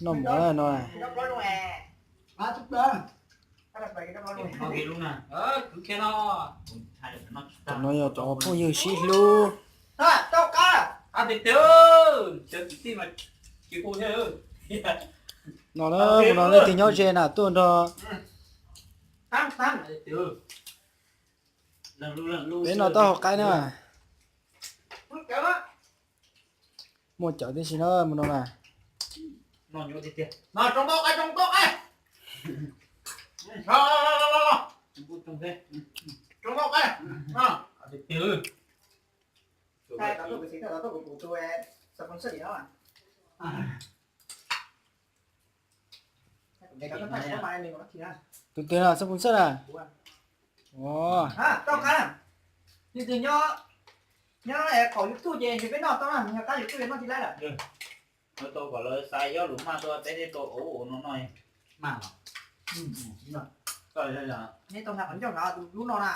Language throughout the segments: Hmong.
Noj mov no. Cov no yog cov phooj ywg sib hlub. No na, mus no leej twg nyob ze na tuaj nrog peb noj taub hau qaib na. Muaj cawv tib si na mus no na. Tus twg no xab phoos xab na? Tus twg nyob, nyob qhov YouTube ces nrog peb noj tau na, nyob qab YouTube noj tsis laib lawm. Tau kom lawv xav yob lus maj tuaj peb thiaj tau ua ua no noj. Maj los? Neb tau nqa qhov ncauj nrad tus lub no na.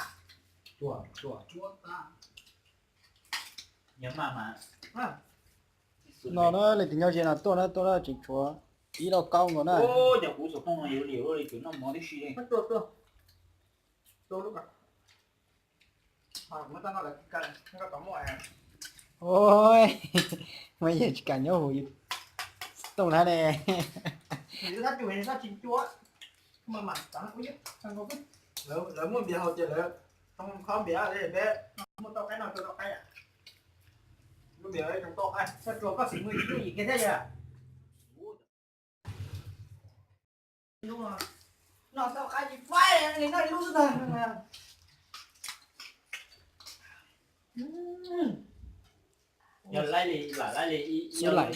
Yog maj mas. No na, leej twg nyob ze no tuaj na, tuaj na, tseem tshuav ib lauj kaub nkaus na. Cov kuv xov tooj no yuav liam luaj li, tseem noj mov tib si li. Ua, muaj yawg tsis kam nyob hauv YouTube na ne. Lawv muaj npias haus ces lawv thob npias li peb. Muaj tau qaib no, tau qaib. Lub npias tau qaib, tsuas koj xeem mus ib tug yim kiag thiab yog. Noj tau qaib tsis faib li, noj ib lub xwb ntag. Yog laib li, lam laib li, xwb laim kawg.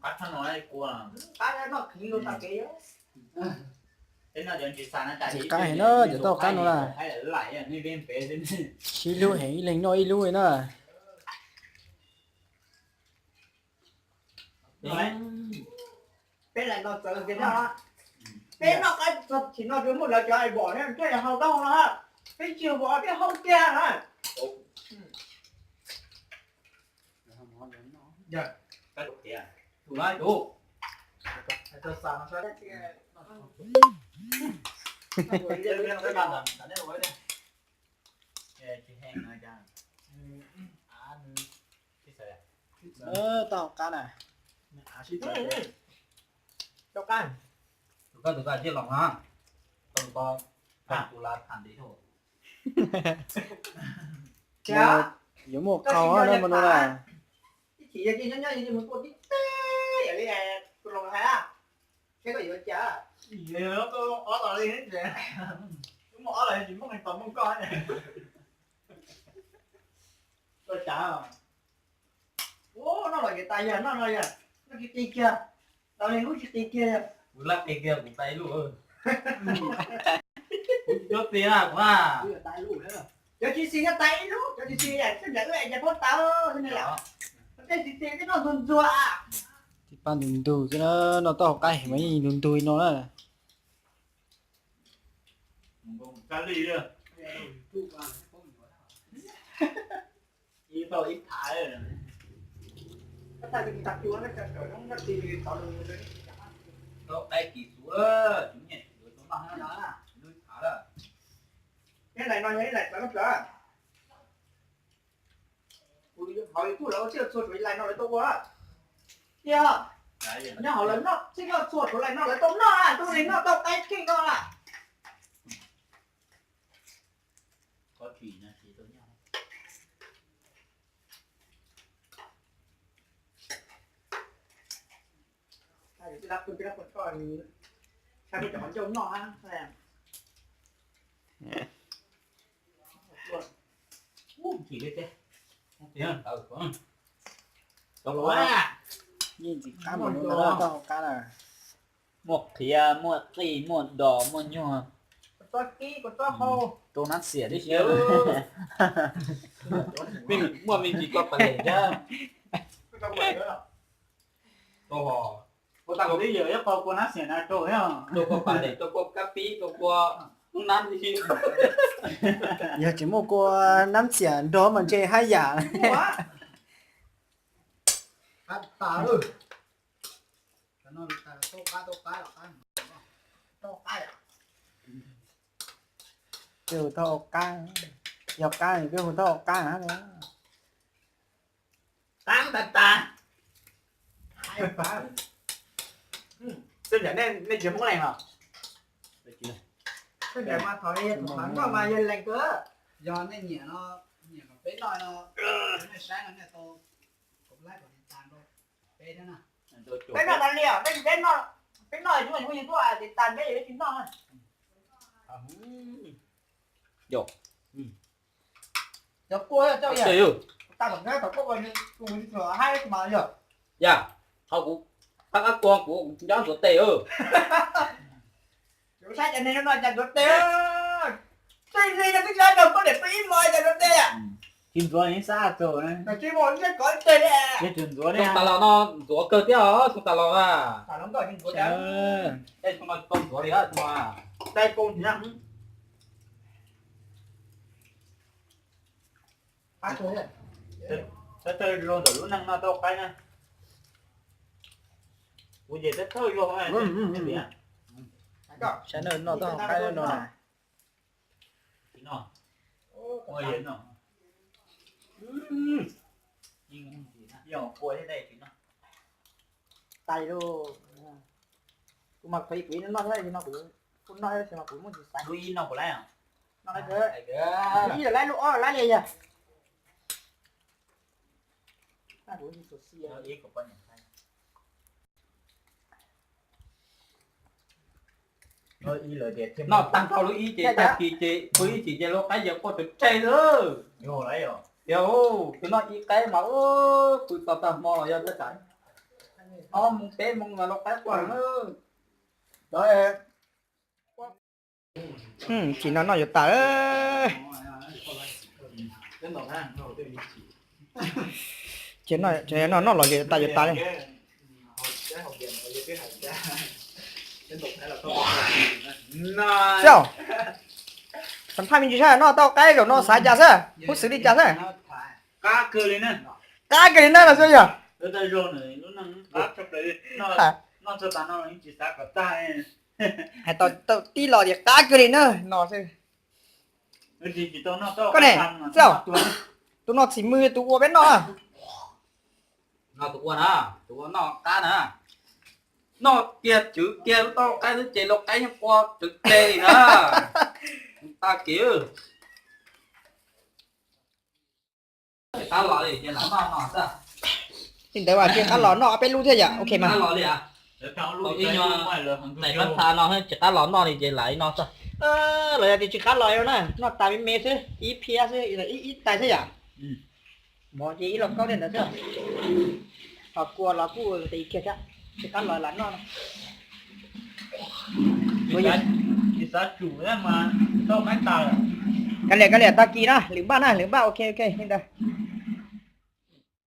Qab no kua, qab no khiv lug tau kev. Tsis qab heev na, cov taub hau qaib no na. Sib hlub heev, ib leeg noj ib lub li na. Peb lam no txawv kiag no, peb noj qaib txog tsim no tsuas muaj lawv cov es vom thiaj hau tau no, peb tsis vom peb hau kiag na. Tau qab na. Tau qab. Tus koj tus koj thiaj los na. Tus koj tus la tham ntxiv. Yuav muaj qau na mas no na. Ib chim yog ces nyob nyob yog ces mus tua tib teb yam li tus laus hais a. Seb koj yuav cas. Ob los li, muaj ob los tsis muaj tos muaj koj. Koj cas. Ua noj los yuav tas yog noj no yog noj kiag kiag, tau li lub tsis qi kiag. Kuv laj qi kiag kuv tas ib lub. Kuv tsis cov txiv na kuv a. Cov tsis xis nyob tas ib lub, cov tsis xis sib nplawm wb ces pab tau xwb ne yom. Tej tsis xis twb noj ntug ntug. Tib pab ntug ntug xwb na, noj taub hau qaib mas yeej ntug ntug li no na. Ib tau ib phav. Tau qaib kis xuv, tus nyiaj tsis yuav tau noj na, ib phav lawm. Ib lais no yog ib lais plawv no plawv. Kuv hauv YouTube lawv ua txhij ua txhua tshuav ib lais no lawv tau ua. Tiag, nyob hauv lawv noj txhij noj txhua tshuav lais no lawv tau noj, tus neeg noj tau qaib kheej no na. Yeej ntxim qab npaum no na, taub hau qab na. Muaj qhiav, muaj qij, muaj dos, muaj nyuag. Rau nab xiam tib si. Muaj me ntsis kua pas lem thiab. Kuv twb yawm ib qho kua nab xiam na rau thiab. Rau kua pas lem, rau kua kab pib, rau kua Yog tsis muaj kua nab txiam nrog mas ntshe haj yam. Peb hu thaj ua qab, yog qab peb hu thaj ua qab. Qab tas tas. Tej zaum nej tsis Hmoob Leeg los? Tej zaum mas thaum yog tus hluas nkauj mas yog Leeg kawg. Yog nej nyiam no, nyiam kom peb noj no, nej saib no nej tau kom like kom tiv tas rau peb thiab na. Peb noj tas li os, peb, peb noj, peb noj tsis muaj YouTube tiv tas peb yuav tsis noj na. Cov kua coj yog, tas tom kua tus haib mas yog. Yog, qhov kuv qab qab kua kuv ncob ntxuav tes. Kuv saib cov neeg no cas ntxuav tes. Tej neeg no twb tsis nrog poj niam pw ib hmos cas ntxuav tes. Tsis ntxuav li sab tug, tsis ntxuav li. Xyoo tas los no ntxuav kawg thiab os, xyoo tas los na. Tej xyoo no tsis tau ntxuav li, xyoo no. Thawj thawj zaug ntawm lub neej noj tau qaib na. Kuv ces thawj thawj zaug. Saib noj tau qaib no na. Tais lauj. Kuv mas qhov kuv ib noj thiab no kuv, kuv noj thiab mas kuv muaj tsis xav. Lub ib noj puas laib? Noj laib kawg. Lub ib lawm laib, lub ob lawm laib li yog. Noj tag nrho lub ib ces tag kis ces pw ib chim ces lau qaib ces quaj tseg tseg xwb. Yog, twb noj ib qaib mas pw txog tag hmo los yog tsam ob moos peb moos mas lau qaib quaj na. Chim no noj yuav tas. Ces no noj los yuav tas yuav tas li. Xwb, xam phaj me ntsis saib noj tau qaib zaum no xav cas xwb, huv xwm li cas xwb. Qab kawg li na los xwb yog. Hais tau tib los tias qab kawg li na no xwb. Koj ne, tus no txim mws tus ua peb noj. No tus ua na, tus ua noj qab na. Noj kiag tswv kiag lub tau qaib xwb ces lau qaib yeej quaj tseg tseg li na. Tag kis. Li ntawd mas tsis qab los noj ob peb lub thiab yom, ok mas. Ib nyuag tais qab tha no tsis qab los noj li ces lam li no xwb. Los yog tias tsis qab los na, noj tas me me xwb, ib phiab xwb, ib tais xwb yom. Mov ces ib lauj kaub thiab ntawd xwb. Ho kua los kuj tis kiag thiab, tsis qab los lam noj no. Kav liam, kav liam, tag kis na, lwm npaj na, lwm npaj, ok ok li ntawd.